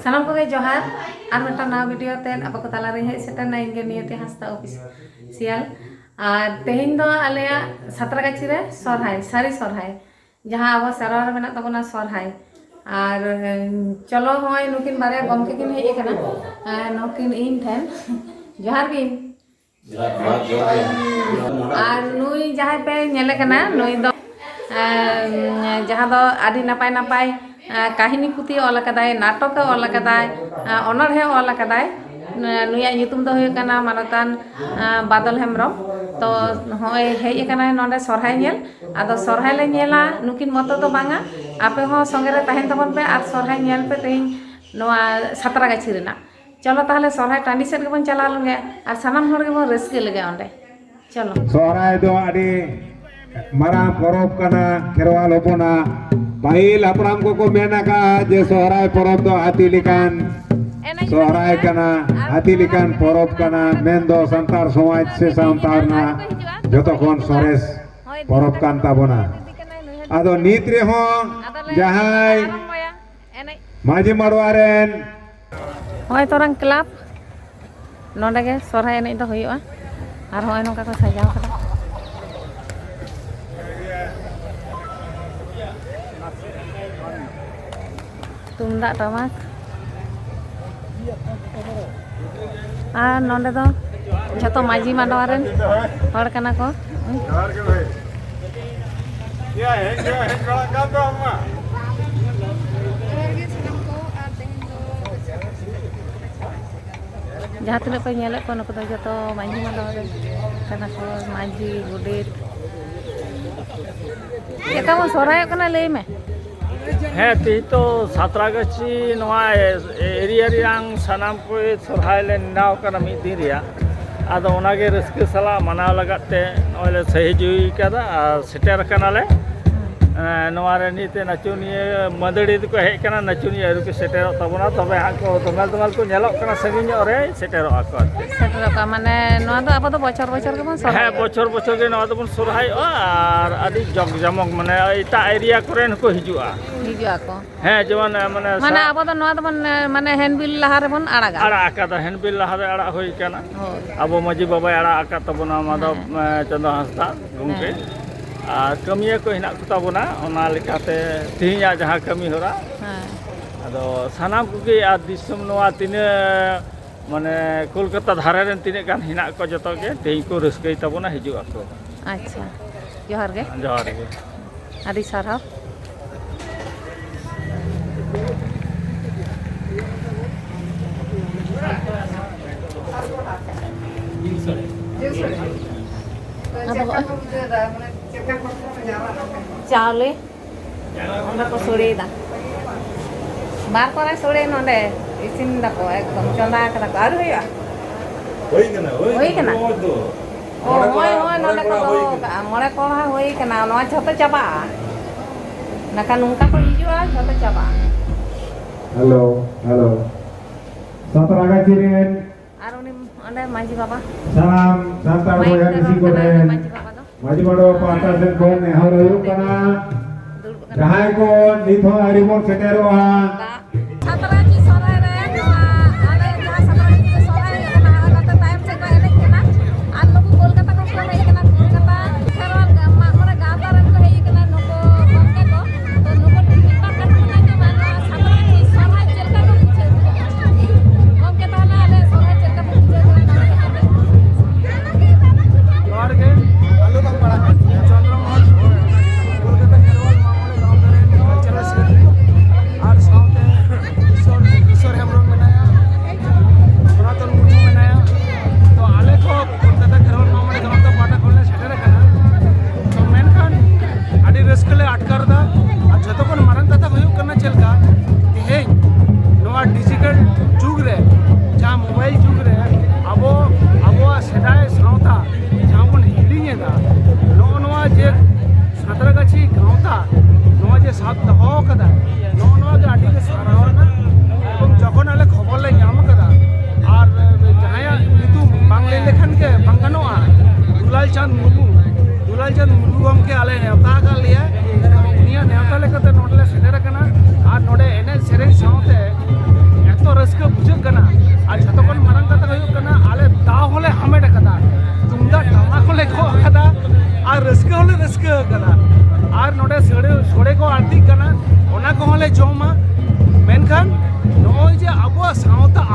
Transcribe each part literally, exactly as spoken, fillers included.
ᱥᱟᱱᱟᱢ ᱠᱚᱜᱮ ᱡᱚᱦᱟᱨ᱾ ᱟᱨ ᱢᱤᱫᱴᱟᱝ ᱱᱟᱣᱟ ᱵᱷᱤᱰᱤᱭᱳ ᱛᱮ ᱟᱵᱚ ᱠᱚ ᱛᱟᱞᱟᱨᱮᱧ ᱦᱮᱡ ᱥᱮᱴᱮᱨᱱᱟ, ᱤᱧ ᱜᱮ ᱱᱤᱭᱚᱛᱤ ᱦᱟᱸᱥᱫᱟ ᱚᱯᱷᱤᱥᱤᱭᱟᱞ᱾ ᱟᱨ ᱛᱮᱦᱮᱧ ᱫᱚ ᱟᱞᱮᱭᱟᱜ ᱥᱟᱛᱨᱟᱜᱟᱪᱷᱤ ᱨᱮ ᱥᱚᱨᱦᱟᱭ, ᱥᱟᱹᱨᱤ ᱥᱚᱨᱦᱟᱭ, ᱡᱟᱦᱟᱸ ᱟᱵᱚ ᱥᱮᱨᱣᱟ ᱨᱮ ᱢᱮᱱᱟᱜ ᱛᱟᱵᱚᱱᱟ ᱥᱚᱨᱦᱟᱭ᱾ ᱟᱨ ᱮᱸ, ᱪᱚᱞᱚ, ᱦᱚᱸᱜᱼᱚᱭ ᱱᱩᱠᱤᱱ ᱵᱟᱨᱭᱟ ᱜᱚᱢᱠᱮ ᱠᱤᱱ ᱦᱮᱡ ᱟᱠᱟᱱᱟ᱾ ᱟᱨ ᱱᱩᱠᱤᱱ ᱤᱧ ᱴᱷᱮᱱ ᱡᱚᱦᱟᱨ ᱵᱤᱱ᱾ ᱟᱨ ᱱᱩᱭ ᱡᱟᱦᱟᱸᱭ ᱯᱮ ᱧᱮᱞᱮ ᱠᱟᱱᱟ, ᱱᱩᱭ ᱫᱚ, ᱮᱸ, ᱡᱟᱦᱟᱸ ᱫᱚ ᱟᱹᱰᱤ ᱱᱟᱯᱟᱭ ᱱᱟᱯᱟᱭ, ᱮᱸ, ᱠᱟᱹᱦᱱᱤ ᱯᱩᱛᱷᱤ ᱚᱞ ᱟᱠᱟᱫᱟᱭ, ᱱᱟᱴᱚᱠᱮ ᱚᱞ ᱟᱠᱟᱫᱟᱭ, ᱮᱸ, ᱚᱱᱚᱬᱦᱮ ᱚᱞ ᱟᱠᱟᱫᱟᱭ᱾ ᱱᱩᱭᱟᱜ ᱧᱩᱛᱩᱢ ᱫᱚ ᱦᱩᱭᱩᱜ ᱠᱟᱱᱟ ᱢᱟᱱᱚᱛᱟᱱ, ᱮᱸ, ᱵᱟᱫᱚᱞ ᱦᱮᱢᱵᱨᱚᱢ᱾ ᱛᱚ ᱱᱚᱜᱼᱚᱭ ᱦᱮᱡ ᱟᱠᱟᱱᱟᱭ ᱱᱚᱰᱮ ᱥᱚᱨᱦᱟᱭ ᱧᱮᱞ᱾ ᱟᱫᱚ ᱥᱚᱨᱦᱟᱭ ᱞᱮ ᱧᱮᱞᱟ ᱱᱩᱠᱤᱱ ᱢᱚᱛᱚ ᱫᱚ ᱵᱟᱝᱟ, ᱟᱯᱮ ᱦᱚᱸ ᱥᱚᱸᱜᱮ ᱨᱮ ᱛᱟᱦᱮᱱ ᱛᱟᱵᱚᱱ ᱯᱮ ᱟᱨ ᱥᱚᱨᱦᱟᱭ ᱧᱮᱞ ᱯᱮ ᱛᱮᱦᱮᱧ ᱱᱚᱣᱟ ᱥᱟᱛᱨᱟᱜᱟᱪᱷᱤ ᱨᱮᱱᱟᱜ᱾ ᱪᱚᱞᱚ ᱛᱟᱦᱞᱮ ᱥᱚᱨᱦᱟᱭ ᱴᱟᱺᱰᱤ ᱥᱮᱫ ᱜᱮᱵᱚᱱ ᱪᱟᱞᱟᱣ ᱞᱮᱱᱜᱮ ᱟᱨ ᱥᱟᱱᱟᱢ ᱦᱚᱲ ᱜᱮᱵᱚᱱ ᱨᱟᱹᱥᱠᱟᱹ ᱞᱮᱜᱮ ᱚᱸᱰᱮ᱾ ᱪᱚᱞᱚ᱾ ᱥᱚᱦᱨᱟᱭ ᱫᱚ ᱟᱹᱰᱤ ᱢᱟᱨᱟᱝ ᱯᱚᱨᱚᱵᱽ ᱠᱟᱱᱟ ᱠᱷᱮᱨᱣᱟᱞ ᱦᱚᱯᱚᱱᱟᱜ᱾ ᱯᱟᱹᱦᱤᱞ ᱦᱟᱯᱲᱟᱢ ᱠᱚᱠᱚ ᱢᱮᱱ ᱟᱠᱟᱫᱼᱟ ᱡᱮ ᱥᱚᱦᱨᱟᱭ ᱯᱚᱨᱚᱵᱽ ᱫᱚ ᱦᱟᱹᱛᱤ ᱞᱮᱠᱟᱱ ᱥᱚᱦᱨᱟᱭ ᱠᱟᱱᱟ, ᱦᱟᱹᱛᱤ ᱞᱮᱠᱟᱱ ᱯᱚᱨᱚᱵᱽ ᱠᱟᱱᱟ, ᱢᱮᱱᱫᱚ ᱥᱟᱱᱛᱟᱲ ᱥᱚᱢᱟᱡᱽ ᱥᱮ ᱥᱟᱶᱛᱟ ᱨᱮᱱᱟᱜ ᱡᱚᱛᱚ ᱠᱷᱚᱱ ᱥᱚᱨᱮᱥ ᱯᱚᱨᱚᱵᱽ ᱠᱟᱱ ᱛᱟᱵᱚᱱᱟ᱾ ᱟᱫᱚ ᱱᱤᱛ ᱨᱮᱦᱚᱸ ᱡᱟᱦᱟᱸᱭ ᱢᱟᱹᱡᱷᱤ ᱢᱟᱰᱣᱟ ᱨᱮᱱ ᱦᱚᱸᱜᱼᱚᱭ ᱛᱚᱨᱟᱝ ᱠᱞᱟᱵᱽ, ᱱᱚᱸᱰᱮ ᱜᱮ ᱥᱚᱨᱦᱟᱭ ᱮᱱᱮᱡ ᱫᱚ ᱦᱩᱭᱩᱜᱼᱟ᱾ ᱟᱨ ᱦᱚᱸᱜᱼᱚᱭ ᱱᱚᱝᱠᱟ ᱠᱚ ᱥᱟᱡᱟᱣ ᱠᱟᱫᱟ, ᱛᱩᱢᱫᱟᱜ ᱴᱟᱢᱟᱠ᱾ ᱟᱨ ᱱᱚᱸᱰᱮ ᱫᱚ ᱡᱷᱚᱛᱚ ᱢᱟᱹᱡᱷᱤ ᱢᱟᱰᱣᱟ ᱨᱮᱱ ᱦᱚᱲ ᱠᱟᱱᱟ ᱠᱚ᱾ ᱡᱚᱦᱟᱨ ᱜᱮ ᱵᱷᱟᱹᱭ᱾ ᱭᱟ, ᱦᱮᱡ ᱫᱚ ᱦᱮᱡ ᱵᱟᱲᱟ ᱠᱟᱱ ᱫᱚ ᱟᱢ ᱢᱟ᱾ ᱡᱟᱦᱟᱸ ᱛᱤᱱᱟᱹᱜ ᱯᱮ ᱧᱮᱞᱮᱫ ᱠᱚᱣᱟ, ᱱᱩᱠᱩ ᱫᱚ ᱡᱚᱛᱚ ᱢᱟᱹᱡᱷᱤ ᱢᱟᱰᱣᱟ ᱨᱮᱱ ᱠᱟᱱᱟ ᱠᱚ, ᱢᱟᱹᱡᱷᱤ, ᱜᱚᱰᱮᱛ᱾ ᱪᱮᱫ ᱞᱮᱠᱟ ᱵᱚᱱ ᱥᱚᱨᱦᱟᱭᱚᱜ ᱠᱟᱱᱟ, ᱞᱟᱹᱭ ᱢᱮ᱾ ᱦᱮᱸ, ᱛᱮᱦᱮᱧ ᱛᱚ ᱥᱟᱛᱨᱟᱜᱟᱹᱪᱷᱤ ᱱᱚᱣᱟ ᱮᱨᱤᱭᱟ ᱨᱮᱭᱟᱝ ᱥᱟᱱᱟᱢ ᱠᱚ ᱥᱚᱨᱦᱟᱭ ᱞᱮ ᱱᱮᱰᱟᱣ ᱠᱟᱱᱟ ᱢᱤᱫ ᱫᱤᱱ ᱨᱮᱭᱟᱜ᱾ ᱟᱫᱚ ᱚᱱᱟᱜᱮ ᱨᱟᱹᱥᱠᱟᱹ ᱥᱟᱞᱟᱜ ᱢᱟᱱᱟᱣ ᱞᱟᱹᱜᱤᱫ ᱛᱮ ᱱᱚᱜᱼᱚᱭ ᱞᱮ ᱥᱟᱹᱦᱤ ᱡᱩᱦᱤ ᱠᱟᱫᱟ ᱟᱨ ᱥᱮᱴᱮᱨ ᱟᱠᱟᱱᱟᱞᱮ᱾ ᱮᱸ, ᱱᱚᱣᱟ ᱨᱮ ᱱᱤᱛ ᱱᱟᱪᱚᱱᱤᱭᱟᱹ ᱢᱟᱹᱫᱟᱹᱲᱤ ᱫᱚᱠᱚ ᱦᱮᱡ ᱠᱟᱱᱟ, ᱱᱟᱪᱚᱱᱤᱭᱟᱹ ᱟᱹᱨᱩ ᱠᱚ ᱥᱮᱴᱮᱨᱚᱜ ᱛᱟᱵᱚᱱᱟ, ᱛᱚᱵᱮ ᱦᱟᱸᱜ ᱠᱚ ᱫᱚᱢᱮᱞ ᱫᱚᱢᱮᱞ ᱠᱚ ᱧᱮᱞᱚᱜ ᱠᱟᱱᱟ ᱥᱟᱺᱜᱤᱧ ᱧᱚᱜ ᱨᱮ ᱥᱮᱴᱮᱨᱚᱜᱼᱟ ᱠᱚ ᱟᱨᱠᱤ᱾ ᱥᱮᱴᱮᱨᱚᱜᱼᱟ, ᱢᱟᱱᱮ ᱱᱚᱣᱟ ᱫᱚ ᱟᱵᱚ ᱫᱚ ᱵᱚᱪᱷᱚᱨ ᱵᱚᱪᱷᱚᱨ ᱜᱮᱵᱚᱱ ᱥᱚᱨᱦᱟᱭᱚᱜᱼᱟ᱾ ᱦᱮᱸ, ᱵᱚᱪᱷᱚᱨ ᱵᱚᱪᱷᱚᱨ ᱜᱮ ᱱᱚᱣᱟ ᱫᱚᱵᱚᱱ ᱥᱚᱨᱦᱟᱭᱚᱜᱼᱟ ᱟᱨ ᱟᱹᱰᱤ ᱡᱚᱠ ᱡᱚᱢᱚᱠ, ᱢᱟᱱᱮ ᱮᱴᱟᱜ ᱮᱨᱤᱭᱟ ᱠᱚᱨᱮᱱ ᱦᱚᱸᱠᱚ ᱦᱤᱡᱩᱜᱼᱟ᱾ ᱦᱤᱡᱩᱜ ᱟᱠᱚ᱾ ᱦᱮᱸ, ᱡᱮᱢᱚᱱ, ᱮ, ᱢᱟᱱᱮ ᱢᱟᱱᱮ ᱥᱟ- ᱟᱵᱚ ᱫᱚ ᱱᱚᱣᱟ ᱫᱚᱵᱚᱱ, ᱮ, ᱢᱟᱱᱮ ᱦᱮᱱᱵᱤᱞ ᱞᱟᱦᱟ ᱨᱮᱵᱚᱱ ᱟᱲᱟᱜᱟ᱾ ᱟᱲᱟᱜ ᱟᱠᱟᱫᱟ, ᱦᱮᱱᱵᱤᱞ ᱞᱟᱦᱟ ᱨᱮ ᱟᱲᱟᱜ ᱦᱩᱭ ᱟᱠᱟᱱᱟ᱾ ᱦᱳᱭ᱾ ᱟᱵᱚ ᱢᱟᱹᱡᱷᱤ ᱵᱟᱵᱟᱭ ᱟᱲᱟᱜ ᱟᱠᱟᱫ ᱛᱟᱵᱚᱱᱟ ᱚᱱᱟ ᱫᱚ, ᱦᱮᱸ᱾ ᱮ, ᱪᱟᱸᱫᱚ ᱦᱟᱸᱥᱫᱟ ᱜᱚᱢᱠᱮ᱾ ᱦᱮᱸ᱾ ᱟᱨ ᱠᱟᱹᱢᱤᱭᱟᱹ ᱠᱚ ᱦᱮᱱᱟᱜ ᱠᱚ ᱛᱟᱵᱚᱱᱟ, ᱚᱱᱟ ᱞᱮᱠᱟᱛᱮ ᱛᱮᱦᱮᱧᱟᱜ ᱡᱟᱦᱟᱸ ᱠᱟᱹᱢᱤ ᱦᱚᱨᱟ, ᱦᱮᱸ᱾ ᱟᱫᱚ ᱥᱟᱱᱟᱢ ᱠᱚᱜᱮ ᱟᱨ ᱫᱤᱥᱚᱢ ᱱᱚᱣᱟ ᱛᱤᱱᱟᱹᱜ, ᱢᱟᱱᱮ, ᱠᱳᱞᱠᱟᱛᱟ ᱫᱷᱟᱨᱮ ᱨᱮᱱ ᱛᱤᱱᱟᱹᱜ ᱜᱟᱱ ᱦᱮᱱᱟᱜ ᱠᱚ, ᱡᱚᱛᱚ ᱜᱮ ᱛᱮᱦᱮᱧ ᱠᱚ ᱨᱟᱹᱥᱠᱟᱹᱭ ᱛᱟᱵᱚᱱᱟ, ᱦᱤᱡᱩᱜ ᱟᱠᱚ᱾ ᱟᱪᱪᱷᱟ, ᱡᱚᱦᱟᱨ ᱜᱮ᱾ ᱡᱚᱦᱟᱨ ᱜᱮ᱾ ᱟᱹᱰᱤ ᱥᱟᱨᱦᱟᱣ᱾ ᱟᱫᱚ ᱦᱚᱸᱜᱼᱚᱭ ᱪᱟᱣᱞᱮ ᱚᱸᱰᱮ ᱠᱚ ᱥᱳᱲᱮᱭᱮᱫᱟ᱾ ᱵᱟᱨ ᱠᱚᱨᱮ ᱥᱳᱲᱮ ᱱᱚᱸᱰᱮ ᱤᱥᱤᱱ ᱫᱟᱠᱚ, ᱮᱠᱫᱚᱢ ᱪᱚᱸᱫᱟ ᱠᱟᱫᱟ ᱠᱚ, ᱟᱹᱣᱨᱤ ᱦᱩᱭᱩᱜᱼᱟ᱾ ᱦᱩᱭ ᱠᱟᱱᱟ, ᱦᱩᱭ ᱦᱩᱭ ᱠᱟᱱᱟ? ᱢᱚᱡᱽ ᱫᱚ᱾ ᱚ, ᱢᱚᱬᱮ ᱦᱳᱭ, ᱠᱚᱲᱟ, ᱦᱳᱭ, ᱢᱚᱬᱮ ᱱᱚᱰᱮ ᱠᱚ ᱠᱚᱲᱟ ᱫᱚᱦᱚ ᱦᱩᱭ ᱠᱟᱱᱟ᱾ ᱠᱟᱜᱼᱟ, ᱢᱚᱬᱮ ᱠᱚᱲᱟ ᱦᱩᱭ ᱠᱟᱱᱟ, ᱱᱚᱣᱟ ᱡᱷᱚᱛᱚ ᱪᱟᱵᱟᱜᱼᱟ᱾ ᱱᱟᱠᱷᱟᱱ ᱱᱚᱝᱠᱟ ᱠᱚ ᱦᱤᱡᱩᱜᱼᱟ, ᱡᱷᱚᱛᱚ ᱪᱟᱵᱟᱜᱼᱟ᱾ Hello, hello. ᱥᱟᱸᱛᱨᱟᱜᱟᱪᱷᱤ ᱨᱮᱱ ᱟᱨ ᱩᱱᱤ ᱚᱸᱰᱮ ᱢᱟᱹᱡᱷᱤ ᱵᱟᱵᱟ᱾ ᱥᱟᱱᱟᱢ ᱥᱟᱱᱛᱟᱲ ᱢᱟᱹᱭᱤᱠ ᱵᱚᱭᱦᱟ ᱛᱮ ᱢᱤᱥᱤ ᱨᱚᱲ ᱠᱟᱱᱟᱭ ᱠᱚᱴᱷᱮᱱ ᱢᱟᱹᱡᱷᱤ ᱵᱟᱵᱟ ᱫᱚ᱾ ᱢᱟᱹᱡᱷᱤ ᱢᱟᱰᱣᱟ ᱯᱟᱦᱴᱟ ᱥᱮᱫ ᱠᱷᱚᱱ ᱱᱮᱦᱚᱨ ᱦᱩᱭᱩᱜ ᱠᱟᱱᱟ, ᱫᱩᱲᱩᱵ ᱠᱟᱱᱟ᱾ ᱡᱟᱦᱟᱸᱭ ᱠᱚ ᱱᱤᱛ ᱦᱚᱸ ᱟᱹᱣᱨᱤ ᱵᱚᱱ ᱥᱮᱴᱮᱨᱚᱜᱼᱟ, ᱥᱟᱸᱛᱨᱟᱜᱟᱪᱷᱤ ᱥᱚᱦᱨᱟᱭ ᱨᱮ ᱱᱚᱣᱟ ᱟᱞᱮ ᱡᱟᱦᱟᱸ ᱥᱟᱸᱛᱨᱟᱜᱟᱪᱷᱤ ᱨᱮ ᱥᱚᱦᱨᱟᱭ ᱦᱩᱭᱩᱜ ᱠᱟᱱᱟ, ᱟᱨ ᱱᱚᱛᱮ ᱛᱟᱭᱚᱢ ᱥᱮᱫ ᱠᱚ ᱮᱱᱮᱡ ᱠᱟᱱᱟ᱾ ᱟᱨ ᱱᱩᱠᱩ ᱠᱳᱞᱠᱟᱛᱟ ᱠᱷᱚᱱ ᱠᱚ ᱦᱮᱡ ᱠᱟᱱᱟ, ᱠᱳᱞᱠᱟᱛᱟ ᱠᱷᱮᱨᱣᱟᱞ ᱢᱟᱜ ᱢᱚᱬᱮ ᱜᱟᱶᱛᱟ ᱨᱮᱱ ᱠᱚ ᱦᱮᱡ ᱠᱟᱱᱟ ᱱᱩᱠᱩ ᱜᱚᱢᱠᱮ ᱠᱚ᱾ ᱛᱚ ᱱᱩᱠᱩ ᱴᱷᱮᱱ ᱢᱤᱫ ᱵᱟᱨ ᱠᱟᱛᱷᱟ ᱵᱚᱱ ᱟᱸᱡᱚᱢᱟ, ᱱᱚᱣᱟ ᱥᱟᱸᱛᱨᱟᱜᱟᱪᱷᱤ ᱥᱚᱦᱨᱟᱭ ᱪᱮᱫ ᱞᱮᱠᱟ ᱠᱚ ᱵᱩᱡᱷᱟᱹᱣ ᱠᱮᱫᱟ? ᱜᱚᱢᱠᱮ, ᱛᱟᱦᱚᱞᱮ ᱟᱞᱮ ᱥᱚᱦᱨᱟᱭ ᱪᱮᱫ ᱞᱮᱠᱟ ᱯᱮ ᱵᱩᱡᱷᱟᱹᱣ ᱠᱮᱫᱟ ᱱᱚᱣᱟ ᱠᱟᱛᱷᱟ? ᱡᱚᱦᱟᱨ ᱜᱮ, ᱟᱞᱮ ᱫᱚ ᱯᱟᱲᱟ ᱠᱟᱱ ᱜᱮᱭᱟ, ᱪᱚᱱᱫᱨᱚᱢᱳᱦᱚᱱ, ᱠᱳᱞᱠᱟᱛᱟ ᱠᱷᱮᱨᱣᱟᱞ ᱢᱟᱜ ᱢᱚᱬᱮ ᱜᱟᱶᱛᱟ ᱨᱮᱱ ᱠᱟᱞᱪᱟᱨᱟᱞ ᱥᱮᱠᱨᱮᱴᱟᱨᱤ ᱟᱨ ᱥᱟᱶᱛᱮ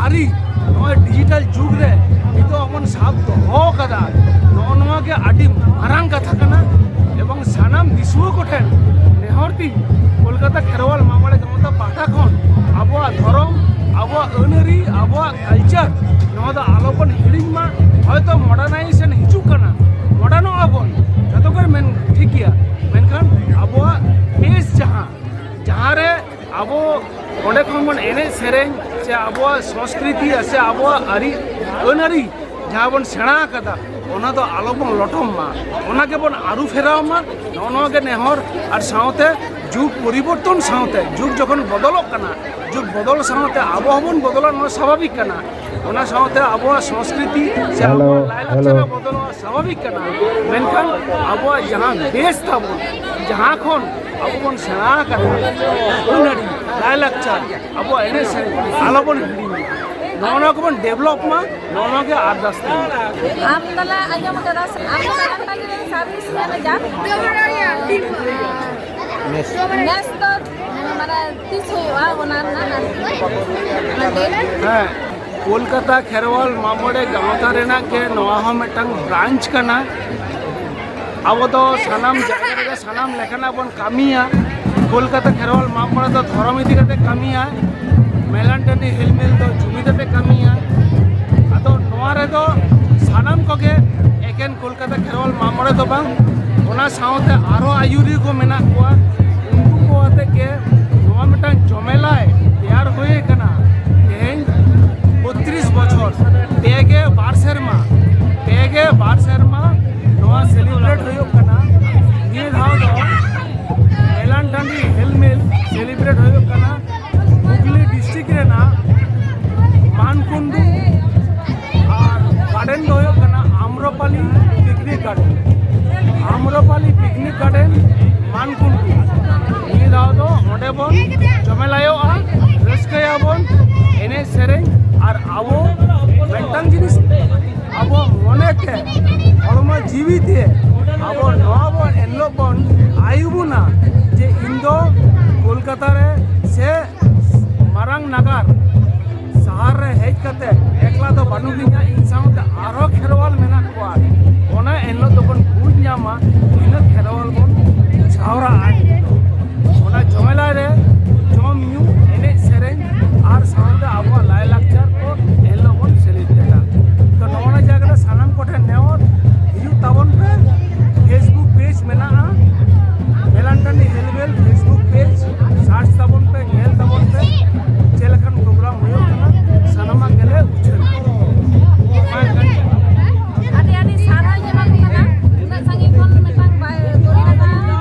ᱟᱹᱨᱤ ᱱᱚᱜᱼᱚᱭ ᱰᱤᱡᱤᱴᱟᱞ ᱡᱩᱜᱽ ᱨᱮ ᱱᱤᱛᱚᱜ ᱵᱚᱱ ᱥᱟᱵ ᱫᱚᱦᱚ ᱠᱟᱫᱟ, ᱱᱚᱜᱼᱚ ᱱᱚᱣᱟ ᱜᱮ ᱟᱹᱰᱤ ᱢᱟᱨᱟᱝ ᱠᱟᱛᱷᱟ ᱠᱟᱱᱟ᱾ ᱮᱵᱚᱝ ᱥᱟᱱᱟᱢ ᱫᱤᱥᱩᱣᱟᱹ ᱠᱚᱴᱷᱮᱱ ᱱᱮᱦᱚᱨ ᱛᱤᱧ, ᱠᱳᱞᱠᱟᱛᱟ ᱠᱷᱮᱨᱣᱟᱞ ᱢᱟᱜ ᱢᱚᱬᱮ ᱜᱟᱶᱛᱟ ᱯᱟᱦᱴᱟ ᱠᱷᱚᱱ ᱟᱵᱚᱣᱟᱜ ᱫᱷᱚᱨᱚᱢ, ᱟᱵᱚᱣᱟᱜ ᱟᱹᱱᱟᱹᱨᱤ, ᱟᱵᱚᱣᱟᱜ ᱠᱟᱞᱪᱟᱨ, ᱱᱚᱣᱟ ᱫᱚ ᱟᱞᱚ ᱵᱚᱱ ᱦᱤᱲᱤᱧ ᱢᱟ᱾ ᱦᱚᱭᱛᱚ ᱢᱚᱰᱟᱨᱱᱟᱭᱡᱮᱥᱚᱱ ᱦᱤᱡᱩᱜ ᱠᱟᱱᱟ, ᱢᱚᱰᱟᱨᱱᱚᱜᱼᱟ ᱵᱚᱱ, ᱡᱚᱛᱚ ᱜᱮ ᱢᱮᱱ ᱴᱷᱤᱠ ᱜᱮᱭᱟ, ᱢᱮᱱᱠᱷᱟᱱ ᱟᱵᱚᱣᱟᱜ ᱵᱮᱥ ᱡᱟᱦᱟᱸ, ᱡᱟᱦᱟᱸ ᱨᱮ ᱟᱵᱚ ᱚᱸᱰᱮ ᱠᱷᱚᱱ ᱵᱚᱱ ᱮᱱᱮᱡ ᱥᱮᱨᱮᱧ ᱥᱮ ᱟᱵᱚᱣᱟᱜ ᱥᱚᱝᱥᱠᱨᱤᱛᱤ ᱥᱮ ᱟᱵᱚᱣᱟᱜ ᱟᱹᱨᱤ ᱟᱹᱱᱟᱹᱨᱤ ᱡᱟᱦᱟᱸ ᱵᱚᱱ ᱥᱮᱬᱟ ᱟᱠᱟᱫᱟ, ᱚᱱᱟ ᱫᱚ ᱟᱞᱚ ᱵᱚᱱ ᱞᱚᱴᱚᱢ ᱢᱟ, ᱚᱱᱟ ᱜᱮᱵᱚᱱ ᱟᱹᱨᱩ ᱯᱷᱮᱨᱟᱣ ᱢᱟ᱾ ᱱᱚᱜᱼᱚ ᱱᱚᱣᱟ ᱜᱮ ᱱᱮᱦᱚᱨ᱾ ᱟᱨ ᱥᱟᱶᱛᱮ ᱡᱩᱜᱽ ᱯᱚᱨᱤᱵᱚᱨᱛᱚᱱ ᱥᱟᱶᱛᱮ, ᱡᱩᱜᱽ ᱡᱚᱠᱷᱚᱱ ᱵᱚᱫᱚᱞᱚᱜ ᱠᱟᱱᱟ, ᱡᱩᱜᱽ ᱵᱚᱫᱚᱞ ᱥᱟᱶᱛᱮ ᱟᱵᱚ ᱦᱚᱸᱵᱚᱱ ᱵᱚᱫᱚᱞᱟ, ᱱᱚᱣᱟ ᱥᱟᱵᱷᱟᱵᱤᱠ ᱠᱟᱱᱟ᱾ ᱚᱱᱟ ᱥᱟᱶᱛᱮ ᱟᱵᱚᱣᱟᱜ ᱥᱚᱝᱥᱠᱨᱤᱛᱤ ᱥᱮ ᱦᱮᱞᱳ, ᱟᱵᱚᱣᱟᱜ ᱞᱟᱭᱼᱞᱟᱠᱪᱟᱨ ᱦᱮᱞᱳ᱾ ᱦᱚᱸ ᱵᱚᱫᱚᱞᱚᱜᱼᱟ, ᱥᱟᱵᱷᱟᱵᱤᱠ ᱠᱟᱱᱟ᱾ ᱢᱮᱱᱠᱷᱟᱱ ᱟᱵᱚᱣᱟᱜ ᱡᱟᱦᱟᱸ ᱵᱮᱥ ᱛᱟᱵᱚᱱ, ᱡᱟᱦᱟᱸ ᱠᱷᱚᱱ ᱟᱵᱚ ᱵᱚᱱ ᱥᱮᱬᱟ ᱟᱠᱟᱫᱟ, ᱟᱹᱱᱟᱹᱨᱤ, ᱞᱟᱭᱼᱞᱟᱠᱪᱟᱨ, ᱟᱵᱚᱣᱟᱜ ᱮᱱᱮᱡ ᱥᱮᱨᱮᱧ ᱟᱞᱚ ᱵᱚᱱ ᱦᱤᱲᱤᱧ ᱢᱟ, ᱱᱚᱜᱼᱚ ᱱᱚᱣᱟ ᱠᱚᱵᱚᱱ ᱰᱮᱵᱷᱞᱚᱯ ᱢᱟ, ᱱᱚᱜᱼᱚ ᱱᱚᱣᱟ ᱜᱮ ᱟᱨᱫᱟᱥ ᱛᱟᱵᱚᱱ᱾ ᱟᱢ ᱫᱚᱞᱮ ᱟᱸᱡᱚᱢ ᱠᱟᱫᱟ, ᱟᱢ ᱫᱚ ᱢᱟᱨᱟᱝ ᱴᱟᱺᱰᱤ ᱨᱮ ᱥᱟᱨᱵᱷᱤᱥ ᱢᱮᱱᱮᱡᱟᱨ᱾ ᱱᱮᱥ᱾ ᱱᱮᱥ ᱫᱚ ᱢᱟᱱᱮ ᱛᱤᱥ ᱦᱩᱭᱩᱜᱼᱟ ᱚᱱᱟ ᱨᱮᱱᱟᱜ ᱟᱨᱠᱤ, ᱚᱱᱟ ᱰᱮᱴ? ᱦᱮᱸ, ᱠᱳᱞᱠᱟᱛᱟ ᱠᱷᱮᱨᱣᱟᱞ ᱢᱟᱜ ᱢᱚᱬᱮ ᱜᱟᱶᱛᱟ ᱨᱮᱱᱟᱜ ᱜᱮ ᱱᱚᱣᱟ ᱦᱚᱸ ᱢᱤᱫᱴᱟᱝ ᱵᱨᱟᱧᱪ ᱠᱟᱱᱟ᱾ ᱟᱵᱚ ᱫᱚ ᱥᱟᱱᱟᱢ ᱡᱟᱭᱜᱟ ᱨᱮᱜᱮ ᱥᱟᱱᱟᱢ ᱞᱮᱠᱟᱱᱟᱜ ᱵᱚᱱ ᱠᱟᱹᱢᱤᱭᱟ᱾ ᱠᱳᱞᱠᱟᱛᱟ ᱠᱷᱮᱨᱣᱟᱞ ᱢᱟᱜ ᱢᱚᱬᱮ ᱫᱚ ᱫᱷᱚᱨᱚᱢ ᱤᱫᱤ ᱠᱟᱛᱮ ᱠᱟᱹᱢᱤᱭᱟ, ᱢᱮᱞᱟᱱ ᱴᱟᱺᱰᱤ ᱦᱤᱞᱢᱤᱞ ᱫᱚ ᱡᱩᱢᱤᱫ ᱟᱛᱮ ᱠᱟᱹᱢᱤᱭᱟ᱾ ᱟᱫᱚ ᱱᱚᱣᱟ ᱨᱮᱫᱚ ᱥᱟᱱᱟᱢ ᱠᱚᱜᱮ ᱮᱠᱮᱱ ᱠᱳᱞᱠᱟᱛᱟ ᱠᱷᱮᱨᱣᱟᱞ ᱢᱟᱜ ᱢᱚᱬᱮ ᱫᱚ ᱵᱟᱝ, ᱚᱱᱟ ᱥᱟᱶᱛᱮ ᱟᱨᱚ ᱟᱹᱭᱩᱨᱤᱭᱟᱹ ᱠᱚ ᱢᱮᱱᱟᱜ ᱠᱚᱣᱟ, ᱩᱱᱠᱩ ᱠᱚ ᱟᱛᱮ ᱜᱮ ᱱᱚᱣᱟ ᱢᱤᱫᱴᱟᱝ ᱡᱚᱢᱮᱞᱟᱭ ᱛᱮᱭᱟᱨ ᱦᱩᱭ ᱟᱠᱟᱱᱟ᱾ ᱛᱮᱦᱮᱧ ᱵᱚᱛᱨᱤᱥ ᱵᱚᱪᱷᱚᱨ, ᱯᱮ ᱜᱮ ᱵᱟᱨ ᱥᱮᱨᱢᱟ, ᱯᱮ ᱜᱮ ᱵᱟᱨ ᱥᱮᱨᱢᱟ ᱱᱚᱣᱟ ᱥᱮᱞᱤᱵᱨᱮᱴ ᱦᱩᱭᱩᱜ ᱠᱟᱱᱟ᱾ ᱱᱤᱭᱟᱹ ᱫᱷᱟᱣ ᱫᱚ ᱢᱮᱞᱟᱱ ᱴᱟᱺᱰᱤ ᱦᱮᱞᱢᱮᱞ ᱥᱮᱞᱤᱵᱨᱮᱴ ᱦᱩᱭᱩᱜ ᱠᱟᱱᱟ᱾ ᱦᱩᱜᱽᱞᱤ ᱰᱤᱥᱴᱨᱤᱠᱴ ᱨᱮᱱᱟᱜ ᱢᱟᱱᱠᱩᱱᱰᱩ ᱟᱨ ᱜᱟᱨᱰᱮᱱ ᱫᱚ ᱦᱩᱭᱩᱜ ᱠᱟᱱᱟ Amrapali picnic garden. Amrapali picnic garden, Mankundu. ᱱᱤᱭᱟᱹ ᱫᱷᱟᱣ ᱫᱚ ᱚᱸᱰᱮ ᱵᱚᱱ ᱡᱚᱢᱮᱞᱟᱭᱚᱜᱼᱟ, ᱨᱟᱹᱥᱠᱟᱹᱭᱟᱵᱚᱱ, ᱮᱱᱮᱡ ᱥᱮᱨᱮᱧ, ᱟᱨ ᱟᱵᱚ ᱢᱤᱫᱴᱟᱝ ᱡᱤᱱᱤᱥ ᱟᱵᱚ ᱢᱚᱱᱮ ᱛᱮ, ᱦᱚᱲᱢᱚ ᱡᱤᱣᱤ ᱛᱮ ᱟᱵᱚ ᱱᱚᱣᱟ ᱵᱚᱱ ᱮᱱᱦᱤᱞᱳᱜ ᱵᱚᱱ ᱟᱹᱭᱩᱵᱚᱱᱟ ᱡᱮ ᱤᱧ ᱫᱚ ᱠᱳᱞᱠᱟᱛᱟ ᱨᱮ ᱥᱮ ᱢᱟᱨᱟᱝ ᱱᱟᱜᱟᱨ ᱥᱟᱦᱟᱨ ᱨᱮ ᱦᱮᱡ ᱠᱟᱛᱮ ᱮᱠᱞᱟ ᱫᱚ ᱵᱟᱹᱱᱩᱜ ᱞᱤᱧᱟ, ᱤᱧ ᱥᱟᱶᱛᱮ ᱟᱨᱦᱚᱸ ᱠᱷᱮᱨᱣᱟᱞ ᱢᱮᱱᱟᱜ ᱠᱚᱣᱟ᱾ ᱚᱱᱟ ᱮᱱᱦᱤᱞᱳᱜ ᱫᱚᱵᱚᱱ ᱵᱩᱡᱽ ᱧᱟᱢᱟ ᱛᱤᱱᱟᱹᱜ ᱠᱷᱮᱨᱣᱟᱞ ᱵᱚᱱ ᱡᱟᱣᱨᱟᱜᱼᱟ᱾ ᱚᱱᱟ ᱡᱚᱢᱮᱞᱟ ᱨᱮ ᱡᱚᱢ ᱧᱩ, ᱮᱱᱮᱡ ᱥᱮᱨᱮᱧ ᱟᱨ ᱥᱟᱶᱛᱮ ᱟᱵᱚᱣᱟᱜ ᱞᱟᱭᱞᱟᱠᱪᱟᱨ ᱠᱚ ᱮᱱᱦᱤᱞᱳᱜ ᱵᱚᱱ ᱥᱮᱞᱮᱫ ᱞᱮᱫᱟ᱾ ᱛᱚ ᱱᱚᱜᱼᱚ ᱱᱟ ᱡᱟᱭᱜᱟ ᱨᱮ ᱥᱟᱱᱟᱢ ᱠᱚᱴᱷᱮᱱ ᱱᱮᱦᱚᱨ, ᱦᱤᱡᱩᱜ ᱛᱟᱵᱚᱱ ᱯᱮ᱾ Facebook page ᱢᱮᱱᱟᱜᱼᱟ, ᱵᱷᱮᱞᱮᱱᱴᱟᱭᱤᱱ ᱦᱮᱞᱵᱮᱞ Facebook page search ᱛᱟᱵᱚᱱ ᱯᱮ, ᱧᱮᱞ ᱛᱟᱵᱚᱱ ᱯᱮ ᱪᱮᱫ ᱞᱮᱠᱟᱱ program ᱦᱩᱭᱩᱜ ᱠᱟᱱᱟ, ᱥᱟᱱᱟᱢᱟᱜ ᱜᱮᱞᱮ ᱩᱪᱷᱟᱹᱱᱟ᱾ ᱟᱹᱰᱤ ᱟᱹᱰᱤ ᱥᱟᱨᱦᱟᱣ ᱤᱧ ᱮᱢᱟ ᱠᱚ ᱠᱟᱱᱟ, ᱩᱱᱟᱹᱜ ᱥᱟᱺᱜᱤᱧ ᱠᱷᱚᱱ ᱢᱤᱫᱴᱟᱝ ᱵᱟᱭ ᱫᱚᱞ ᱠᱟᱱᱟ,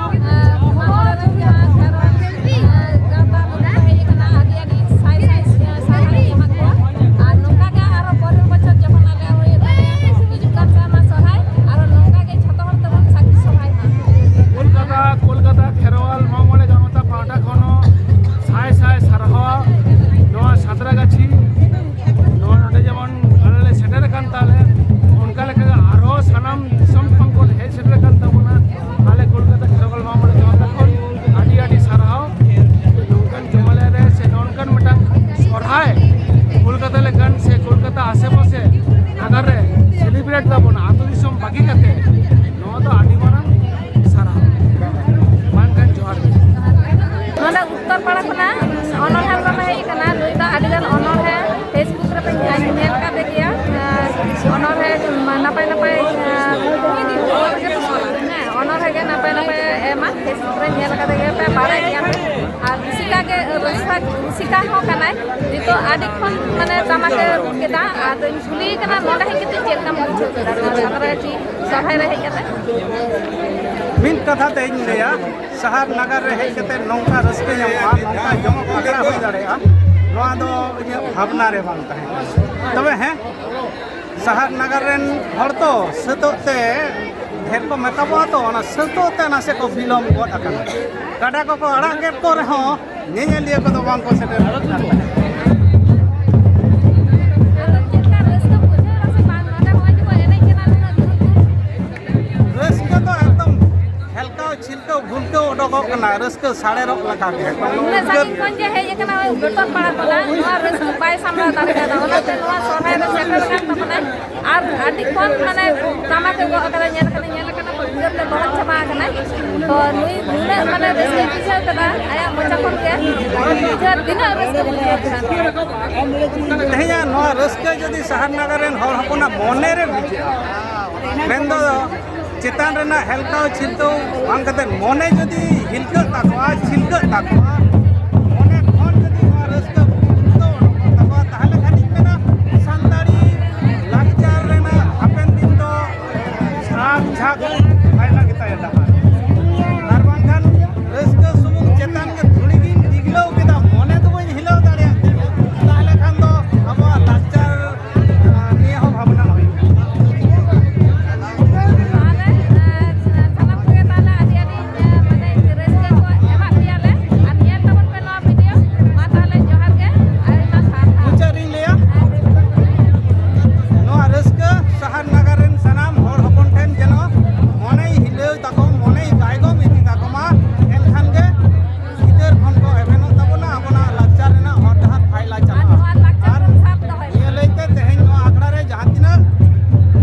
ᱮ, ᱢᱟᱜ ᱢᱚᱬᱮ ᱨᱮᱱ ᱡᱟᱦᱟᱸ ᱜᱟᱶᱛᱟ ᱵᱚᱱ ᱦᱮᱡ ᱟᱠᱟᱱᱟ, ᱟᱹᱰᱤ ᱟᱹᱰᱤ ᱥᱟᱭ ᱥᱟᱭ ᱥᱟᱨᱦᱟᱣ ᱤᱧ ᱮᱢᱟ ᱠᱚᱣᱟ᱾ ᱟᱨ ᱱᱚᱝᱠᱟ ᱜᱮ ᱟᱨᱚ ᱯᱚᱨᱮᱨ ᱵᱚᱪᱷᱚᱨ ᱡᱚᱠᱷᱚᱱ ᱟᱞᱮ ᱦᱩᱭᱩᱜ ᱛᱟᱞᱮᱭᱟ, ᱦᱤᱡᱩᱜ ᱠᱟᱱ ᱥᱮᱨᱢᱟ ᱥᱚᱨᱦᱟᱭ, ᱟᱨᱚ ᱱᱚᱝᱠᱟ ᱜᱮ ᱡᱷᱚᱛᱚ ᱦᱚᱲ ᱛᱮᱵᱚᱱ ᱥᱟᱹᱠᱷᱤ ᱥᱚᱨᱦᱟᱭ ᱢᱟ᱾ ᱠᱳᱞᱠᱟᱛᱟ, ᱠᱳᱞᱠᱟᱛᱟ ᱠᱷᱮᱨᱣᱟᱞ ᱢᱟᱜ ᱢᱚᱬᱮ ᱜᱟᱶᱛᱟ ᱯᱟᱦᱴᱟ ᱠᱷᱚᱱ ᱦᱚᱸ ᱥᱟᱭ ᱥᱟᱭ ᱥᱟᱨᱦᱟᱣ᱾ ᱱᱚᱣᱟ ᱥᱟᱸᱛᱨᱟᱜᱟᱪᱷᱤ, ᱱᱚᱣᱟ ᱱᱚᱰᱮ ᱡᱮᱢᱚᱱ ᱟᱞᱮ ᱞᱮ ᱥᱮᱴᱮᱨ ᱟᱠᱟᱱ ᱛᱟᱞᱮ, ᱚᱱᱠᱟ ᱞᱮᱠᱟ ᱜᱮ ᱟᱨᱦᱚᱸ ᱥᱟᱱᱟᱢ ᱫᱤᱥᱚᱢ ᱠᱷᱚᱱ ᱠᱚ ᱦᱮᱡ ᱥᱮᱴᱮᱨ ᱟᱠᱟᱱ ᱛᱟᱵᱚᱱᱟ᱾ ᱟᱞᱮ ᱠᱳᱞᱠᱟᱛᱟ ᱠᱷᱮᱨᱣᱟᱞ ᱢᱟᱜ ᱢᱚᱬᱮ ᱜᱟᱶᱛᱟ ᱠᱷᱚᱱ ᱟᱹᱰᱤ ᱟᱹᱰᱤ ᱥᱟᱨᱦᱟᱣ᱾ ᱱᱚᱝᱠᱟᱱ ᱡᱚᱢᱟᱞᱮ ᱨᱮ ᱥᱮ ᱱᱚᱝᱠᱟᱱ ᱢᱤᱫᱴᱟᱝ ᱥᱚᱨᱦᱟᱭ ᱠᱳᱞᱠᱟᱛᱟ ᱞᱮᱠᱟᱱ ᱥᱮ ᱠᱳᱞᱠᱟᱛᱟ ᱟᱥᱮ ᱯᱟᱥᱮ ᱱᱟᱜᱟᱨ ᱨᱮ celebrate ᱫᱟᱵᱚᱱ, ᱟᱹᱛᱩ ᱫᱤᱥᱚᱢ ᱵᱟᱹᱜᱤ ᱠᱟᱛᱮ, ᱱᱚᱣᱟ ᱫᱚ ᱟᱹᱰᱤ ᱢᱟᱨᱟᱝ ᱥᱟᱨᱦᱟᱣ᱾ ᱢᱟ ᱮᱱᱠᱷᱟᱱ ᱡᱚᱦᱟᱨ ᱜᱮ᱾ ᱱᱚᱰᱮ ᱩᱛᱛᱚᱨ ᱯᱟᱲᱟ ᱠᱷᱚᱱᱟᱜ ᱚᱱᱚᱬᱦᱮ ᱞᱮ ᱦᱮᱡ ᱟᱠᱟᱱᱟ᱾ ᱱᱩᱭ ᱫᱚ ᱟᱹᱰᱤᱜᱟᱱ ᱚᱱᱚᱬᱦᱮ Facebook ᱨᱮᱯᱮ ᱧᱮᱞ ᱧᱮᱞ ᱠᱟᱫᱮ ᱜᱮᱭᱟ᱾ ᱟᱨ ᱚᱱᱚᱬᱦᱮ ᱱᱟᱯᱟᱭ ᱱᱟᱯᱟᱭ, ᱟᱨ ᱦᱮᱸ, ᱚᱱᱚᱬᱦᱮ ᱜᱮ ᱱᱟᱯᱟᱭ ᱱᱟᱯᱟᱭ ᱮᱢᱟ᱾ Facebook ᱨᱮ ᱧᱮᱞ ᱠᱟᱫᱮ ᱜᱮᱭᱟ ᱯᱮ, ᱵᱟᱲᱟᱭ ᱜᱮᱭᱟ ᱯᱮ᱾ ᱟᱨ ᱨᱩᱥᱤᱠᱟ ᱜᱮ, ᱨᱩᱥᱤᱠᱟ, ᱨᱩᱥᱤᱠᱟ ᱦᱚᱸ ᱠᱟᱱᱟᱭ᱾ ᱱᱤᱛᱚᱜ ᱟᱹᱰᱤ ᱠᱷᱚᱱ ᱢᱟᱱᱮ ᱫᱟᱢᱟᱠᱮ ᱨᱩ ᱠᱮᱫᱟ᱾ ᱟᱫᱚᱧ ᱠᱩᱞᱤᱭᱮ ᱠᱟᱱᱟ, ᱱᱚᱰᱮ ᱦᱮᱡ ᱠᱟᱛᱮ ᱪᱮᱫ ᱞᱮᱠᱟᱢ ᱵᱩᱡᱷᱟᱹᱣ ᱠᱮᱫᱟ ᱱᱚᱣᱟ ᱥᱟᱸᱛᱨᱟᱜᱟᱪᱷᱤ ᱥᱚᱨᱦᱟᱭ ᱨᱮ ᱦᱮᱡ ᱠᱟᱛᱮ? ᱢᱤᱫ ᱠᱟᱛᱷᱟ ᱛᱮ ᱤᱧ ᱞᱟᱹᱭᱟ, ᱥᱟᱦᱟᱨ ᱱᱟᱜᱟᱨ ᱨᱮ ᱦᱮᱡ ᱠᱟᱛᱮ ᱱᱚᱝᱠᱟ ᱨᱟᱹᱥᱠᱟᱹ ᱧᱟᱢᱚᱜᱼᱟ, ᱱᱚᱝᱠᱟ ᱡᱚᱢᱚᱜ ᱟᱠᱷᱲᱟ ᱦᱩᱭ ᱫᱟᱲᱮᱭᱟᱜᱼᱟ, ᱱᱚᱣᱟ ᱫᱚ ᱤᱧᱟᱹᱜ ᱵᱷᱟᱵᱽᱱᱟ ᱨᱮ ᱵᱟᱝ ᱛᱟᱦᱮᱸ ᱠᱟᱱᱟ᱾ ᱛᱚᱵᱮ ᱦᱮᱸ, ᱥᱟᱦᱟᱨ ᱱᱟᱜᱟᱨ ᱨᱮᱱ ᱦᱚᱲ ᱛᱚ ᱥᱟᱹᱛᱚᱜ ᱛᱮ ᱰᱷᱮᱨ ᱠᱚ ᱢᱮᱠᱟᱯᱚᱜᱼᱟ, ᱛᱚ ᱚᱱᱟ ᱥᱟᱹᱛᱚᱜ ᱛᱮ ᱱᱟᱥᱮ ᱠᱚ ᱵᱤᱞᱚᱢ ᱜᱚᱫ ᱟᱠᱟᱱᱟ᱾ ᱠᱟᱰᱟ ᱠᱚᱠᱚ ᱟᱲᱟᱜ ᱠᱮᱫ ᱠᱚ ᱨᱮᱦᱚᱸ ᱧᱮᱧᱮᱞᱤᱭᱟᱹ ᱠᱚᱫᱚ ᱵᱟᱝ ᱠᱚ ᱥᱮᱴᱮᱨ ᱫᱟᱲᱮᱭᱟᱜ ᱠᱟᱱ ᱛᱟᱦᱮᱸᱫ᱾ ᱟᱫᱚ ᱪᱮᱫ ᱞᱮᱠᱟ ᱨᱟᱹᱥᱠᱟᱹ ᱵᱩᱡᱷᱟᱹᱣ ᱮᱱᱟ ᱥᱮ ᱵᱟᱝ? ᱱᱚᱰᱮ ᱦᱚᱸᱜᱼᱚᱭ ᱡᱮ ᱠᱚ ᱮᱱᱮᱡ ᱠᱟᱱᱟ ᱱᱩᱱᱟᱹᱜ ᱫᱷᱩᱢ ᱫᱷᱩᱢ᱾ ᱨᱟᱹᱥᱠᱟᱹ ᱫᱚ ᱮᱠᱫᱚᱢ ᱦᱮᱞᱠᱟᱣ ᱪᱷᱤᱞᱠᱟᱹᱣ ᱜᱷᱩᱞᱠᱟᱹᱣ ᱚᱰᱚᱠᱚᱜ ᱠᱟᱱᱟ᱾ ᱨᱟᱹᱥᱠᱟᱹ ᱥᱟᱲᱮᱨᱚᱜ ᱞᱮᱠᱟ ᱜᱮ᱾ ᱩᱱᱟᱹᱜ ᱥᱟᱺᱜᱤᱧ ᱠᱷᱚᱱ ᱡᱮ ᱦᱮᱡ ᱟᱠᱟᱱᱟ, ᱱᱚᱜᱼᱚᱭ ᱵᱮᱴᱚᱨ ᱯᱟᱲᱟ ᱠᱷᱚᱱᱟᱜ ᱱᱚᱣᱟ ᱨᱟᱹᱥᱠᱟᱹ ᱵᱟᱭ ᱥᱟᱢᱵᱲᱟᱣ ᱫᱟᱲᱮ ᱠᱟᱣᱫᱟ, ᱚᱱᱟᱛᱮ ᱱᱚᱣᱟ ᱥᱚᱦᱨᱟᱭ ᱨᱮ ᱥᱮᱴᱮᱨ ᱟᱠᱟᱱ ᱛᱟᱵᱚᱱᱟᱭ᱾ ᱟᱨ ᱟᱹᱰᱤ ᱠᱚᱢ, ᱢᱟᱱᱮ, ᱴᱟᱢᱟᱠ ᱮ ᱜᱚᱜ ᱟᱠᱟᱫᱟ, ᱧᱮᱞ ᱟᱠᱟᱫᱟ, ᱧᱮᱞ ᱟᱠᱟᱫᱟ, ᱩᱫᱽᱜᱟᱹᱨ ᱛᱮ ᱞᱚᱦᱚᱫ ᱪᱟᱵᱟ ᱟᱠᱟᱱᱟᱭ᱾ ᱛᱚ ᱱᱩᱭ ᱱᱩᱱᱟᱹᱜ, ᱢᱟᱱᱮ, ᱨᱟᱹᱥᱠᱟᱹᱭ ᱵᱩᱡᱷᱟᱹᱣ ᱠᱮᱫᱟ, ᱟᱭᱟᱜ ᱢᱚᱪᱟ ᱠᱷᱚᱱ ᱜᱮ ᱵᱩᱡᱷᱟᱹᱣ, ᱛᱤᱱᱟᱹᱜ ᱨᱟᱹᱥᱠᱟᱹ ᱵᱩᱡᱷᱟᱹᱣ ᱠᱮᱫᱟ᱾ ᱛᱮᱦᱮᱧᱟᱜ ᱱᱚᱣᱟ ᱨᱟᱹᱥᱠᱟᱹ ᱡᱩᱫᱤ ᱥᱟᱦᱟᱨ ᱱᱟᱜᱟᱨ ᱨᱮᱱ ᱦᱚᱲ ᱦᱚᱯᱚᱱᱟᱜ ᱢᱚᱱᱮ ᱨᱮ ᱵᱩᱡᱷᱟᱹᱜᱼᱟ, ᱢᱮᱱᱫᱚ ᱪᱮᱛᱟᱱ ᱨᱮᱱᱟᱜ ᱦᱮᱞᱠᱟᱣ ᱪᱷᱤᱞᱠᱟᱹᱣ ᱵᱟᱝ ᱠᱟᱛᱮ ᱢᱚᱱᱮ ᱡᱩᱫᱤ ᱦᱤᱞᱠᱟᱹᱜ ᱛᱟᱠᱚᱣᱟ, ᱪᱷᱤᱞᱠᱟᱹᱜ ᱛᱟᱠᱚᱣᱟ, ᱢᱚᱱᱮ ᱠᱷᱚᱱ ᱡᱩᱫᱤ ᱱᱚᱣᱟ ᱨᱟᱹᱥᱠᱟᱹ ᱩᱰᱩᱠᱚᱜ ᱛᱟᱠᱚᱣᱟ, ᱛᱟᱦᱚᱞᱮ ᱠᱷᱟᱱᱤᱧ ᱢᱮᱱᱟ ᱥᱟᱱᱛᱟᱲᱤ ᱞᱟᱠᱪᱟᱨ ᱨᱮᱱᱟᱜ ᱦᱟᱯᱮᱱ ᱫᱤᱱ ᱫᱚ ᱥᱟᱨ ᱡᱷᱟᱸᱠ ᱯᱷᱟᱭᱱᱟ ᱜᱮᱛᱟᱭᱟ ᱰᱟᱦᱟᱨ᱾ ᱟᱨ ᱵᱟᱝᱠᱷᱟᱱ ᱨᱟᱹᱥᱠᱟᱹ ᱥᱩᱢᱩᱝ ᱪᱮᱛᱟᱱ ᱜᱮ ᱫᱷᱩᱲᱤ ᱜᱤᱧ ᱰᱤᱜᱽᱞᱟᱹᱣ ᱠᱮᱫᱟ, ᱢᱚᱱᱮ ᱫᱚ ᱵᱟᱹᱧ ᱦᱤᱞᱟᱹᱣ ᱫᱟᱲᱮᱭᱟᱜ ᱛᱤᱧᱟᱹ, ᱛᱟᱦᱚᱞᱮ ᱠᱷᱟᱱ ᱫᱚ ᱟᱵᱚᱣᱟᱜ ᱞᱟᱠᱪᱟᱨ, ᱟᱨ ᱱᱤᱭᱟᱹ ᱦᱚᱸ ᱵᱷᱟᱵᱽᱱᱟ ᱦᱩᱭᱩᱜᱼᱟ᱾ ᱛᱟᱦᱚᱞᱮ, ᱟᱨ ᱥᱟᱱᱟᱢ ᱠᱚᱜᱮ ᱛᱟᱦᱚᱞᱮ ᱟᱹᱰᱤ ᱟᱹᱰᱤ, ᱢᱟᱱᱮ, ᱨᱟᱹᱥᱠᱟᱹ ᱠᱚ ᱮᱢᱟᱜ ᱯᱮᱭᱟᱞᱮ᱾ ᱟᱨ ᱧᱮᱞ ᱛᱟᱵᱚᱱ ᱯᱮ ᱱᱚᱣᱟ ᱵᱷᱤᱰᱤᱭᱳ᱾ ᱢᱟ ᱛᱟᱦᱚᱞᱮ ᱡᱚᱦᱟᱨ ᱜᱮ, ᱟᱭᱢᱟ ᱥᱟᱨᱦᱟᱣ᱾ ᱢᱩᱪᱟᱹᱫ ᱨᱤᱧ ᱞᱟᱹᱭᱟ, ᱱᱚᱣᱟ ᱨᱟᱹᱥᱠᱟᱹ ᱥᱟᱦᱟᱨ ᱱᱟᱜᱟᱨ ᱨᱮᱱ ᱥᱟᱱᱟᱢ ᱦᱚᱲ ᱦᱚᱯᱚᱱ ᱴᱷᱮᱱ ᱡᱮᱱᱚ ᱢᱚᱱᱮᱭ ᱦᱤᱞᱟᱹᱣ ᱛᱟᱠᱚ, ᱢᱚᱱᱮᱭ ᱜᱟᱭᱜᱚᱢ ᱤᱫᱤ ᱛᱟᱠᱚ ᱢᱟ, ᱮᱱᱠᱷᱟᱱ ᱜᱮ ᱜᱤᱫᱟᱹᱨ ᱠᱷᱚᱱ ᱠᱚ ᱮᱵᱷᱮᱱᱚᱜ ᱛᱟᱵᱚᱱᱟ, ᱟᱵᱚᱱᱟᱜ ᱞᱟᱠᱪᱟᱨ ᱨᱮᱱᱟᱜ ᱦᱚᱨ ᱰᱟᱦᱟᱨ ᱯᱷᱟᱭᱞᱟ ᱟᱨ ᱪᱟᱞᱟᱜᱼᱟ᱾ ᱱᱚᱣᱟ ᱞᱟᱠᱪᱟᱨ ᱟᱨ ᱵᱚᱱ ᱥᱟᱵ ᱫᱚᱦᱚᱭ ᱢᱟ᱾ ᱱᱤᱭᱟᱹ ᱞᱟᱹᱭᱛᱮ ᱛᱮᱦᱮᱧ ᱱᱚᱣᱟ ᱟᱠᱷᱲᱟ ᱨᱮ ᱡᱟᱦᱟᱸ ᱛᱤᱱᱟᱹᱜ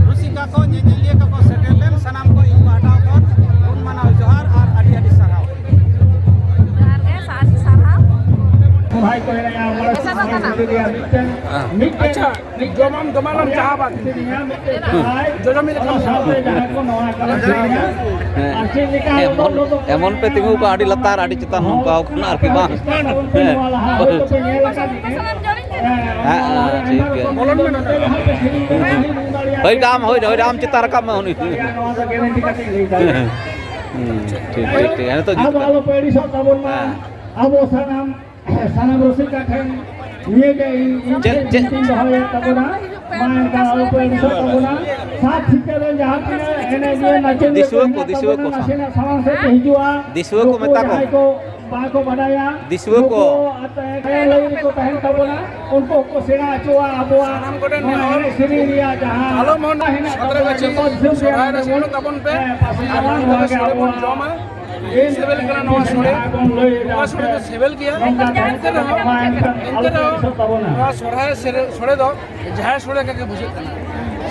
ᱨᱩᱥᱤᱠᱟ ᱠᱚ, ᱧᱮᱧᱮᱞᱤᱭᱟᱹ ᱠᱚᱠᱚ ᱥᱮᱴᱮᱨ ᱞᱮᱱ, ᱥᱟᱱᱟᱢ ᱠᱚ ᱤᱧ ᱯᱟᱦᱴᱟ ᱠᱷᱚᱱ ᱜᱩᱱ ᱢᱟᱱᱟᱣ ᱡᱚᱦᱟᱨ ᱟᱨ ᱟᱹᱰᱤ ᱟᱹᱰᱤ ᱥᱟᱨᱦᱟᱣ᱾ ᱡᱚᱦᱟᱨ ᱜᱮ, ᱟᱹᱰᱤ ᱥᱟᱨᱦᱟᱣ᱾ ᱥᱚᱨᱦᱟᱭ ᱠᱚ ᱮᱱᱮᱡᱼᱟ, ᱢᱚᱬᱮ ᱮᱥᱮᱫᱚᱜ ᱠᱟᱱᱟ᱾ ᱥᱮᱨᱢᱟ ᱨᱮ ᱢᱤᱫᱴᱮᱱ ᱟᱪᱪᱷᱟ, ᱡᱚᱢᱟᱢ ᱡᱚᱢᱟᱞᱟᱢ ᱪᱟᱦᱟ ᱵᱟᱝ? ᱦᱩᱸ᱾ ᱡᱚᱡᱚᱢ ᱞᱮᱠᱟᱢ ᱚᱱᱟ ᱥᱟᱶᱛᱮ ᱡᱟᱦᱟᱸᱭ ᱠᱚ ᱱᱚᱣᱟ ᱠᱟᱱᱟ, ᱦᱮᱸ᱾ ᱮᱢᱚᱱ, ᱮᱢᱚᱱ ᱯᱮ ᱛᱤᱸᱜᱩ ᱠᱚᱜᱼᱟ, ᱟᱹᱰᱤ ᱞᱟᱛᱟᱨ, ᱟᱹᱰᱤ ᱪᱮᱛᱟᱱ ᱱᱚᱝᱠᱟ ᱠᱟᱱᱟ ᱟᱨᱠᱤ, ᱵᱟᱝ? ᱦᱮᱸ᱾ ᱦᱮᱸ᱾ ᱦᱮᱸ, ᱦᱮᱸ, ᱴᱷᱤᱠ ᱜᱮᱭᱟ᱾ ᱦᱳᱭ, ᱟᱢ, ᱦᱳᱭ, ᱦᱳᱭ, ᱟᱢ ᱪᱮᱛᱟᱱ ᱨᱟᱠᱟᱵ ᱢᱮ, ᱩᱱᱤ᱾ ᱦᱩᱸ, ᱴᱷᱤᱠ, ᱴᱷᱤᱠ, ᱴᱷᱤᱠ᱾ ᱦᱮᱸ, ᱱᱤᱛᱚᱜ ᱡᱩᱛ ᱟᱫᱚ ᱠᱟᱱᱟ᱾ ᱟᱞᱚ ᱯᱮ ᱟᱹᱲᱤᱥᱚᱜ ᱛᱟᱵᱚᱱ ᱢᱟ᱾ ᱦᱮᱸ᱾ ᱟᱵᱚ ᱥᱟᱱᱟᱢ, ᱥᱟᱱᱟᱢ ᱨᱩᱥᱤᱠᱟ ᱴᱷᱮᱱ ᱱᱤᱭᱟᱹ ᱜᱮ ᱤᱧ, ᱤᱧ ᱪᱮᱫ, ᱴᱷᱮᱱ ᱪᱮᱫ? ᱵᱤᱱᱛᱤᱧ ᱫᱚᱦᱚᱭᱮᱫ ᱛᱟᱵᱚᱱᱟ᱾ ᱢᱟ ᱮᱱᱠᱷᱟᱱ ᱟᱞᱚ ᱯᱮ ᱟᱹᱲᱤᱥᱚᱜ ᱛᱟᱵᱚᱱᱟ᱾ ᱥᱟᱛ ᱥᱤᱠᱟᱹᱨ ᱨᱮᱱ ᱡᱟᱦᱟᱸ ᱛᱤᱱᱟᱹᱜ ᱮᱱᱮᱡᱤᱭᱟᱹ ᱱᱟᱪᱚᱱᱤᱭᱟᱹ ᱫᱤᱥᱩᱣᱟᱹ ᱠᱚ ᱠᱚ, ᱦᱮᱱᱟᱜ ᱫᱤᱥᱩᱣᱟᱹ ᱛᱟᱵᱚᱱᱟ, ᱠᱚ ᱥᱟᱵ᱾ ᱱᱟᱥᱮᱱᱟᱜ ᱥᱟᱢᱟᱝ ᱥᱮᱫ ᱯᱮ ᱦᱤᱡᱩᱜᱼᱟ᱾ ᱫᱤᱥᱩᱣᱟᱹ ᱠᱚ ᱱᱩᱠᱩ ᱢᱮᱛᱟ ᱠᱚᱢ᱾ ᱡᱟᱦᱟᱸᱭ ᱠᱚ ᱵᱟᱠᱚ ᱵᱟᱰᱟᱭᱟ, ᱫᱤᱥᱩᱣᱟᱹ ᱱᱩᱠᱩ ᱠᱚ᱾ ᱟᱛᱮ ᱞᱟᱹᱭ ᱨᱮᱠᱚ ᱛᱟᱦᱮᱱ ᱛᱟᱵᱚᱱᱟ, ᱩᱱᱠᱩ ᱦᱚᱸᱠᱚ ᱥᱮᱬᱟ ᱦᱚᱪᱚᱣᱟ ᱟᱵᱚᱣᱟᱜ ᱥᱟᱱᱟᱢ ᱠᱚᱴᱷᱮᱱ ᱱᱚᱣᱟ ᱱᱮᱦᱚᱨ, ᱮᱱᱮᱡ ᱥᱮᱨᱮᱧ ᱨᱮᱭᱟᱜ ᱡᱟᱦᱟᱸ ᱟᱞᱚᱢ ᱦᱚᱸ ᱦᱮᱱᱟᱜ ᱥᱟᱛᱨᱮ ᱛᱟᱵᱚᱱᱟ, ᱜᱟᱹᱪᱷᱤ ᱡᱚᱛᱚ ᱫᱤᱥᱚᱢ ᱥᱮ ᱥᱚᱦᱨᱟᱭ ᱨᱮ ᱥᱮᱴᱮᱨᱚᱜ ᱛᱟᱵᱚᱱ ᱯᱮ᱾ ᱦᱮᱸ, ᱯᱟᱥᱱᱟᱣᱟ, ᱟᱨ ᱱᱚᱣᱟ ᱜᱮ ᱥᱚᱲᱮ ᱵᱚᱱ ᱟᱵᱚᱣᱟᱜ ᱡᱚᱢᱟ᱾ ᱥᱤᱵᱤᱞ ᱠᱟᱱᱟ ᱱᱚᱣᱟ ᱥᱚᱲᱮ᱾ ᱱᱚᱣᱟ ᱥᱚᱲᱮ ᱫᱚ ᱥᱤᱵᱤᱞ ᱜᱮᱭᱟ᱾ ᱮᱱᱛᱮ ᱨᱮᱦᱚᱸ, ᱮᱱᱛᱮ ᱨᱮᱦᱚᱸ ᱱᱚᱣᱟ ᱥᱚᱨᱦᱟᱭ ᱥᱮᱨᱮ-, ᱥᱚᱲᱮ ᱫᱚ ᱡᱟᱦᱮᱨ ᱥᱚᱲᱮ ᱞᱮᱠᱟ ᱜᱮ ᱵᱩᱡᱷᱟᱹᱜ ᱠᱟᱱᱟ᱾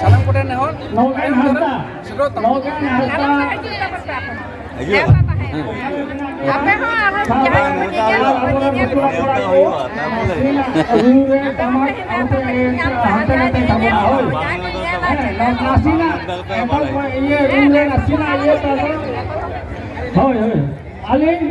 ᱥᱟᱱᱟᱢ ᱠᱚᱴᱷᱮᱱ ᱱᱮᱦᱚᱨ, ᱛᱟᱭᱚᱢ ᱫᱟᱨᱟᱢ ᱥᱮᱴᱮᱨᱚᱜ ᱛᱟᱵᱚᱱ᱾ ᱦᱤᱡᱩᱜ᱾ ᱟᱯᱮ ᱦᱚᱸ ᱟᱨᱦᱚᱸ ᱡᱟᱦᱟᱸᱭ ᱠᱚᱯᱮ ᱧᱮᱧᱮᱞ, ᱩᱱᱠᱩ ᱧᱮᱧᱮᱞ ᱠᱚᱯᱮ ᱦᱤᱡᱩᱜᱼᱟ᱾ ᱟᱯᱮ ᱦᱚᱸ ᱟᱨᱦᱚᱸ ᱡᱟᱦᱟᱸᱭ ᱠᱚᱯᱮ ᱧᱮᱧᱮᱞ, ᱩᱱᱠᱩ ᱧᱮᱧᱮᱞ ᱠᱚᱯᱮ ᱦᱤᱡᱩᱜᱼᱟ᱾ ᱱᱟᱥᱮᱱᱟᱜ ᱮᱴᱟᱜ ᱠᱚ ᱤᱭᱟᱹ ᱨᱩᱢ ᱨᱮ ᱱᱟᱥᱮᱱᱟᱜ ᱤᱭᱟᱹ ᱛᱟᱵᱚᱱ᱾ ᱦᱳᱭ, ᱦᱳᱭ᱾ ᱟᱹᱞᱤᱧ